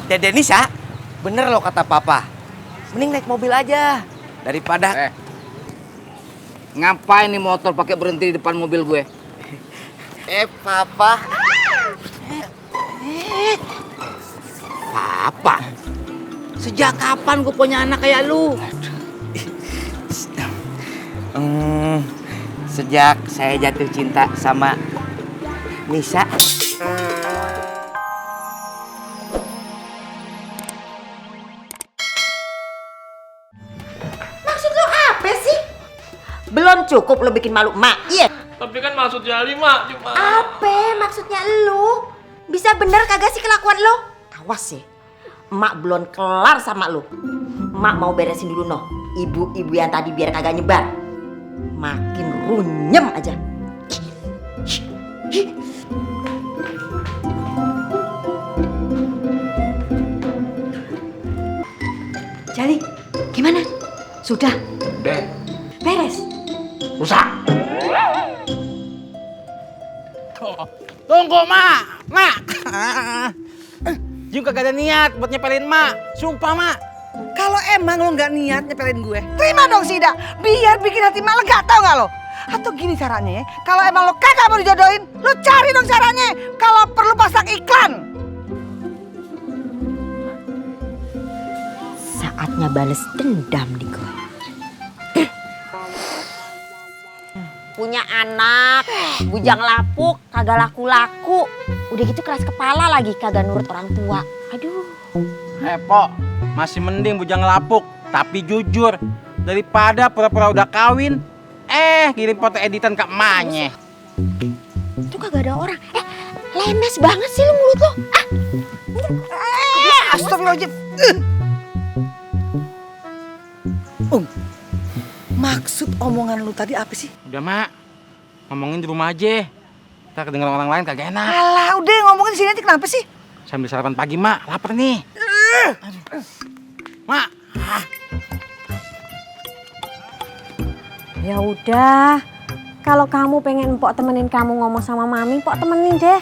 Dede Nisa, bener loh kata papa. Mending naik mobil aja daripada. Ngapain nih motor pakai berhenti di depan mobil gue? Papa. Apa? Sejak kapan gue punya anak kayak lu? Sejak saya jatuh cinta sama Nisa. Maksud lo apa sih? Belum cukup lo bikin malu emak, iya? Tapi kan maksudnya Lima cuma... Apa maksudnya lu? Bisa bener kagak sih kelakuan lo? Awas sih, emak belum kelar sama lu. Emak mau beresin dulu noh, ibu-ibu yang tadi biar kagak nyebar. Makin runyem aja. Jali, gimana? Sudah? Deh, Beres? rusak. Tunggu, Mak! Mak! Jung kagak ada niat buat nyepelin Mak. Sumpah, Mak. Kalau emang lo nggak niat nyepelin gue, terima dong si Ida. Biar bikin hati mak lega, tau nggak lo? Atau gini caranya ya, kalau emang lo kagak mau dijodohin, lo cari dong caranya. Kalau perlu pasang iklan. Saatnya bales dendam di gue. Punya anak, bujang lapuk, kagak laku-laku. Udah gitu keras kepala lagi, kagak nurut orang tua. Aduh. Pok, masih mending bujang lapuk, tapi jujur. Daripada pura-pura udah kawin, kirim foto editan ke emaknya. Itu kagak ada orang. Lemes banget sih lu mulut lo. Astagfirullahaladzim. Maksud omongan lu tadi apa sih? Udah, Mak. Ngomongin di rumah aja. Ntar kedengeran orang lain kagak enak. Alah, udah ngomongin di sini aja, kenapa sih? Sambil sarapan pagi, Mak. Lapar nih. Mak. Ya udah, kalau kamu pengen Mpok temenin kamu ngomong sama Mami, Mpok temenin deh.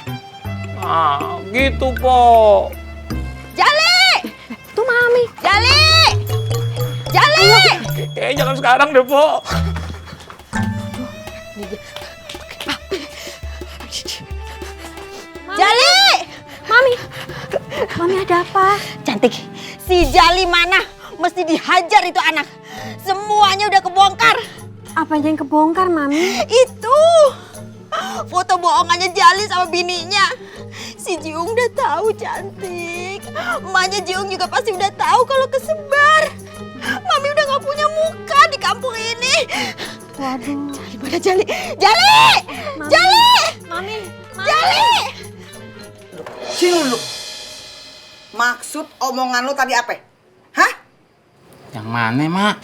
Ah, gitu, Po. Jali! Tuh Mami. Jali! Jali! Jangan sekarang deh, Po. Jali! Mami. Mami ada apa? Cantik, si Jali mana? Mesti dihajar itu anak. Semuanya udah kebongkar. Apa yang kebongkar, Mami? Itu foto bohongannya Jali sama bininya. Si Jiung udah tahu, Cantik. Emaknya Jiung juga pasti udah tahu kalau kesebar. Mami udah gak punya muka di kampung ini. Waduh. Jali mana Jali? Jali! Mami. Jali! Mami. Jali! Sini dulu. Maksud omongan lu tadi apa? Hah? Yang mana, Mak?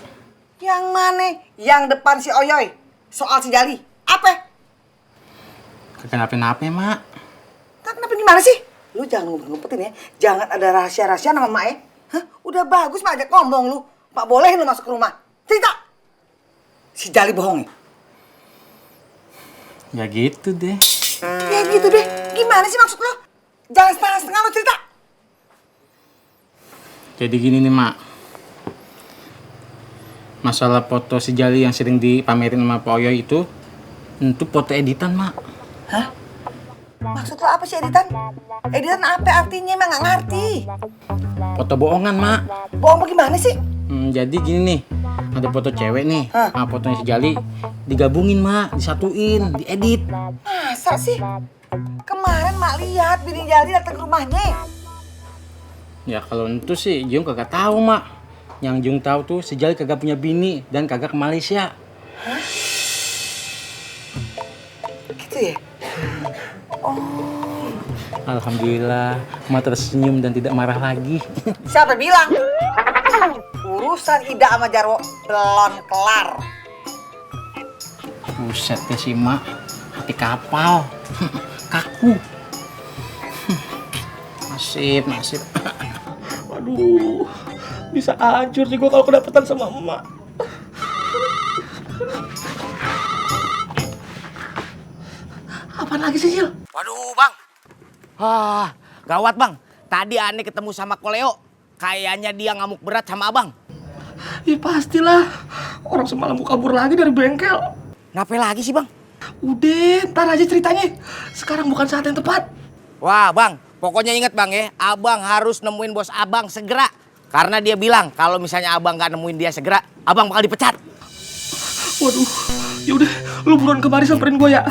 Yang mana? Yang depan si Oyoy. Soal si Jali. Apa? Kagak nape-nape, Mak. Kenapa gimana sih? Lu jangan ngumpet-ngumpetin ya. Jangan ada rahasia-rahasia sama Mak ya. Hah? Udah bagus Mak ajak ngomong lu. Mak bolehin lu masuk ke rumah. Cerita. Si Jali bohong ya? Ya gitu deh. Ya gitu deh. Gimana sih maksud lu? Jangan setengah-setengah lu cerita. Jadi gini nih, Mak. Masalah foto si Jali yang sering dipamerin sama Pak Oyoy itu foto editan, Mak. Hah? Maksud lu apa sih editan? Editan apa artinya? Emang gak ngerti. Foto bohongan, Mak. Bohong bagaimana sih? Jadi gini nih, ada foto cewek nih, Hah? fotonya si Jali digabungin, Mak, disatuin, diedit. Masa sih? Kemarin Mak lihat bini Jali datang ke rumahnya. Ya kalau itu sih Jung kagak tahu, Mak. Yang Jung tahu tuh si Jali kagak punya bini dan kagak ke Malaysia. Hah? Gitu ya? Alhamdulillah, Mak tersenyum dan tidak marah lagi. Siapa bilang? Urusan Ida sama Jarwo belum kelar. Buset deh si Mak, hati kapal, kaku. Nasib. Waduh, bisa hancur sih gua kalau kedapetan sama emak. Apaan lagi sih, Sil? Waduh, Bang. Gawat, Bang. Tadi aneh ketemu sama Koleo. Kayaknya dia ngamuk berat sama abang. Ya pastilah. Orang semalam mau kabur lagi dari bengkel. Ngapain lagi sih bang? Udah, ntar aja ceritanya. Sekarang bukan saat yang tepat. Wah bang, pokoknya inget bang ya. Abang harus nemuin bos abang segera. Karena dia bilang kalau misalnya abang gak nemuin dia segera, abang bakal dipecat. Waduh, yaudah, lu buruan kemari samperin gue ya.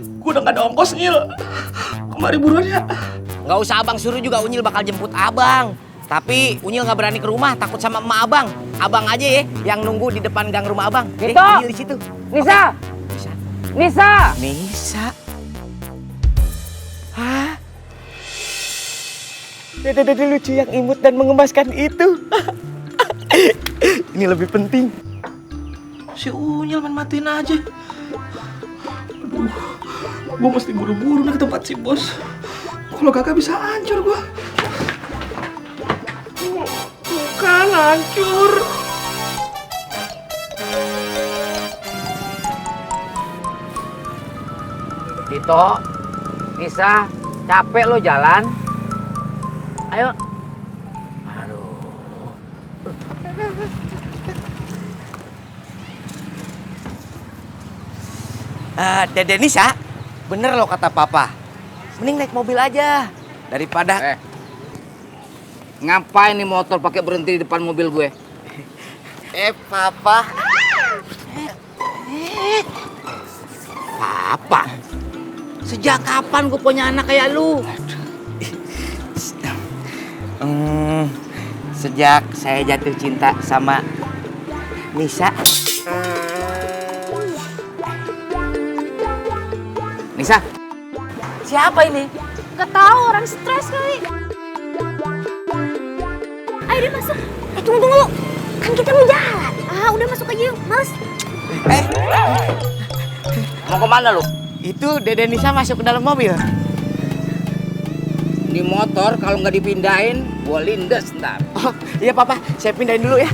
Gue udah gak ada ongkos, Nyil. Kemari buruan ya. Gak usah abang suruh juga, Unyil bakal jemput abang. Tapi Unyil gak berani ke rumah, takut sama emak abang. Abang aja ya yang nunggu di depan gang rumah abang. Gitu. Unyil di situ. Nisa! Nisa. Nisa! Nisa. Hah? Dede lucu yang imut dan mengemaskan itu. Ini lebih penting. Si Unyil main matiin aja. Aduh, gue mesti buru-buru nih ke tempat si bos. Kalau kagak bisa hancur gue. Bukan hancur. Tito, Nisa, capek lo jalan. Ayo. Dede Nisa, bener loh kata papa. Mending naik mobil aja daripada. Ngapain nih motor pakai berhenti di depan mobil gue? Papa. Papa. Sejak kapan gue punya anak kayak lu? Sejak saya jatuh cinta sama Nisa. Nisa, Siapa ini? Gak tahu, orang stres kali. Ayo deh masuk. Tunggu. Kan kita mau jalan. Udah masuk aja yuk. Males. mau kemana lu? Itu Dede Nisa masuk ke dalam mobil. Di motor kalau nggak dipindahin, gue lindes ntar. Oh, iya papa, saya pindahin dulu ya.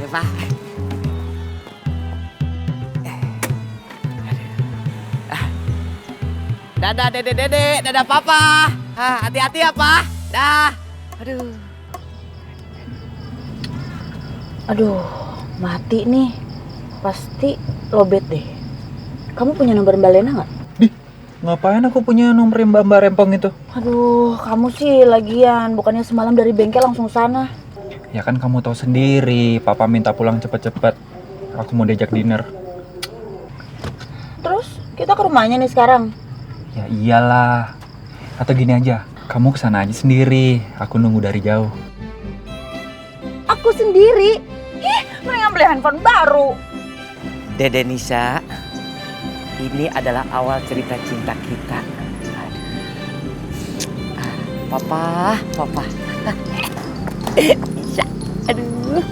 Ya pak. Dadah dede, dadah papa. Hati-hati ya pak. Dah. Aduh, mati nih. Pasti lobet deh. Kamu punya nomor Mbak Lena nggak? Ngapain aku punya nomor Mbak Rempong itu? Aduh, kamu sih lagian. Bukannya semalam dari bengkel langsung sana. Ya kan kamu tahu sendiri, Papa minta pulang cepet-cepet. Aku mau diajak dinner. Terus, kita ke rumahnya nih sekarang. Ya iyalah. Atau gini aja, kamu kesana aja sendiri. Aku nunggu dari jauh. Aku sendiri? Ih, mendingan beli handphone baru. Dede Nisa, ini adalah awal cerita cinta kita. Papa. Nisa, aduh,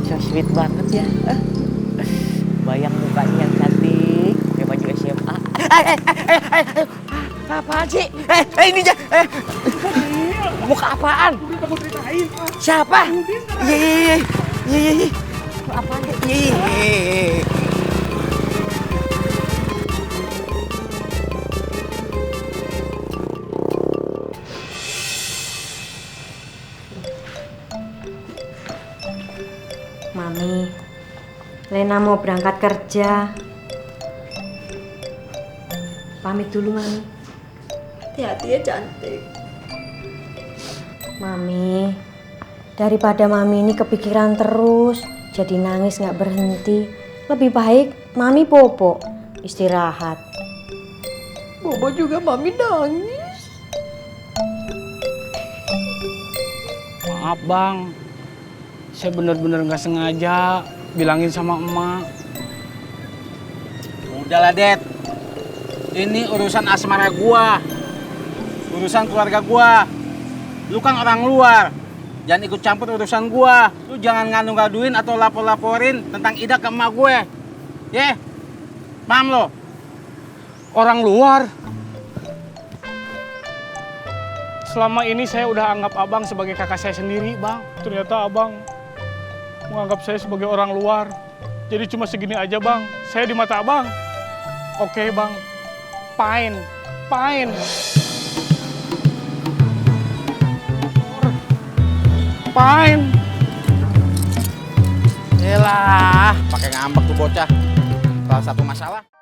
so sweet banget ya. Bayang mukanya yang cantik, pakai baju SMA. Apaan sih? Ini aja. Muka apaan? Udah ceritain. Siapa? Iya. Apaan deh? Iya. Mami, Lena mau berangkat kerja. Pamit dulu, Mami. Hati-hati ya cantik. Mami, daripada Mami ini kepikiran terus, jadi nangis nggak berhenti. Lebih baik Mami bobo, istirahat. Bobo juga mami nangis. Maaf bang, saya bener-bener nggak sengaja bilangin sama emak. Udahlah, Det. Ini urusan asmara gua. Urusan keluarga gua. Lu kan orang luar. Jangan ikut campur urusan gua. Lu jangan ngadu-ngaduin atau lapor-laporin tentang Ida ke emak gue. Ye. Paham lo? Orang luar? Selama ini saya udah anggap abang sebagai kakak saya sendiri, bang. Ternyata abang menganggap saya sebagai orang luar. Jadi cuma segini aja, bang. Saya di mata abang. Oke, bang. Fine. Fine. Fine. Yelah, pakai ngambek tuh bocah. Salah satu masalah.